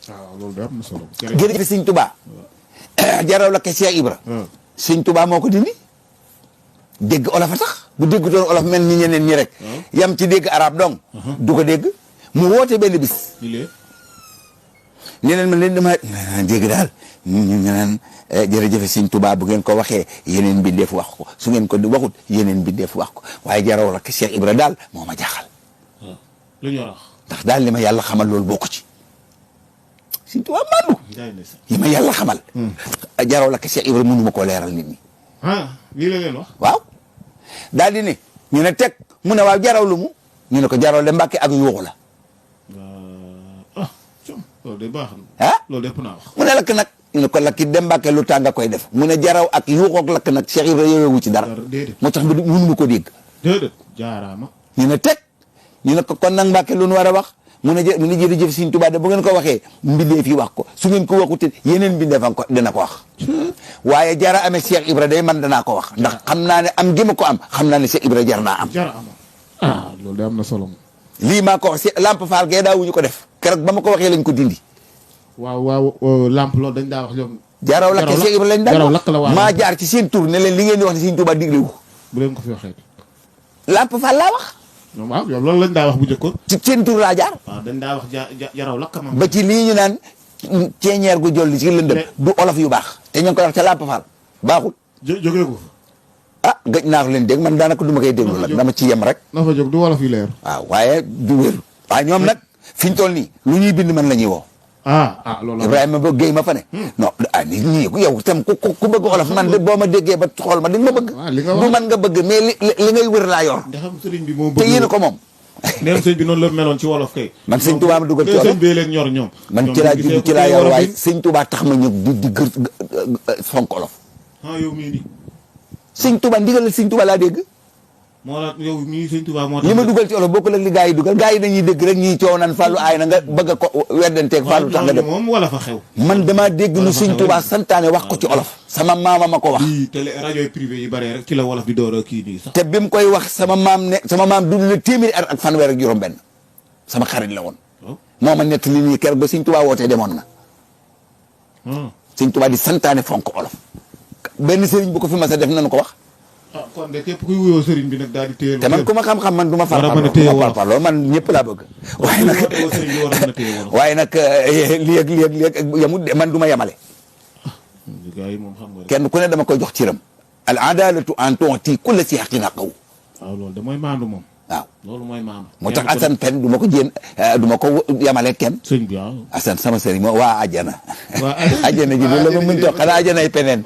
waaw loolu de am na solo. jërëjëf sëñ Tuubaa jaraw la ke Cheikh Ibra sëñ Tuubaa moo ko dindi dégg olof a tax bu dégg doon olof mel ni ñeneen ñi rek yam ci dégg arab dong du ko dégg mu woote benn bis neneen ma leen dama dégg daal ñu naan jërëjëf sëñ Tuubaa bu ngeen ko waxee yeneen bi def wax ko su ngeen ko waxut yeneen bi def wax ko waaye jaraw la ke Cheikh Ibra daal moo ma jaaxal lu ñu wax ndax daal li ma yàlla xamal loolu bokku ci sëñ Tuubaa mandu yi ma yàlla xamal jaraw la ke Cheikh Ibra mënuma koo leeral nit ñi lii la leen wax waaw daal di ne ñu ne teg mu ne waaw jaraw lu mu ñu ne ko jaraw de Mbàkke ak yuuxu la loolu de baax na loolu de naa wax mu ne lakk nag ñu ne ko lakki dem Mbàkke lu tàng nga koy def mu ne jaraw ak yuuxu ak lakk nag Cheikh Ibra yooyu ci dara moo tax bi mënuma ko dégg déedéet jaaraama ñu ne teg ñu ne ko kon nag Mbàkke lu nu war a wax mu ne jërëjëf sëñ Tuubaa de bu ngeen ko waxee mbindee fi wax ko su ngeen ko waxute yeneen mbindee fa ko dina ko wax waaye jara amee Cheikh Ibra day man danaa ko wax ndax xam naa ne am gi ma ko am xam naa ne Cheikh Ibra jar naa am loolu de am na solo lii maa ko wax Lamp Fall gee daawuñu ko def keroog ba ma ko waxee lañ ko dindi waaw Lamp loolu dañ daa wax ñoom jaraw lakk Cheikh Ibra lañ daan lakk la maa jaar ci seen tur ne leen li ngeen di wax ne sëñ Tuubaa diglewu bu leen ko fi waxee Lamp Fall laa wax waaw yow loolu lañ daa wax bu njëkkoon ci seen tur laa jaar waaw dañ daa wax jaraw lakk ma ba ci lii ñu naan ceeñeer gu jolli ci lëndëm du olof yu baax te ñu ngi koy wax ca Lamp Fall baaxul jógee ko ah gëj naa ko leen dégg man daanaka du ma koy déglu nag dama ci yem rek na fa jóg du wolof yu leer waaw waaye du wér waaye ñoom nag fi ñu toll nii lu ñuy bind man la ñuy woo loolu Ibrahima ba Guèye ma fa ne non ni ñii yow tam ku bëgg olof man de boo ma déggee ba xool ma di nga ma bëgg du man nga bëgg mais li ngay wër laa yor ndaxam sëriñ bi moom te yéen ko moom neen sëñ bi noonu la meloon ci wolof kay man sëñ Tuubaa ma dugal ci wolof sëñ bee leen ñor ñoom man ci laa judd ci laa yor waaye sëñ Tuubaa tax ma ñëw di gër fonk olof yow mii nii sëñ Tuubaa ndigal la sëñ Tuubaa laa dégg moo la yow mii sëñ Tuubaa moo tax li ma dugal ci olof bokkul ak li gaa yi dugal gaa yi dañuy dégg rek ñuy coow naan Fallou aay na nga bëgg a ko weddanteeg Fallou tax nga dem moom wala fa xew man damaa dégg nu sëñ Tuubaa santaane wax ko ci olof sama maama ma ko wax télé rajo privé yi bare rek ci la wolof di door a kii nii sax te bi mu koy wax sama maam dund na téeméeri at ak fanweer ak juróom benn sama xarit la woon moo ma nett li nii keroog ba sëñ Tuubaa wootee demoon na sëñ Tuubaa di santaane fonk olof benn sëriñ bu ko fi mas a def nañu ko wax kon de képp kuy wuyoo sëriñ bi nag daal di téye te man ku ma xam-xam man du ma farparloo man ñëpp laa bëgg waaye nag léeg yamut man du ma yemale kenn ku ne dama koy jox ciram al adalatu an tu'ti kulla si xaqin xaqaw waaw loolu de mooy maandu moom waaw loolu mooy maandu moo tax Assane Pen du ma ko du ma ko yemale kenn sëñ bi waaw Assane sama sëriñ moo waa àjjana àjjana ji du la ma mën toog xanaa àjjanay peneen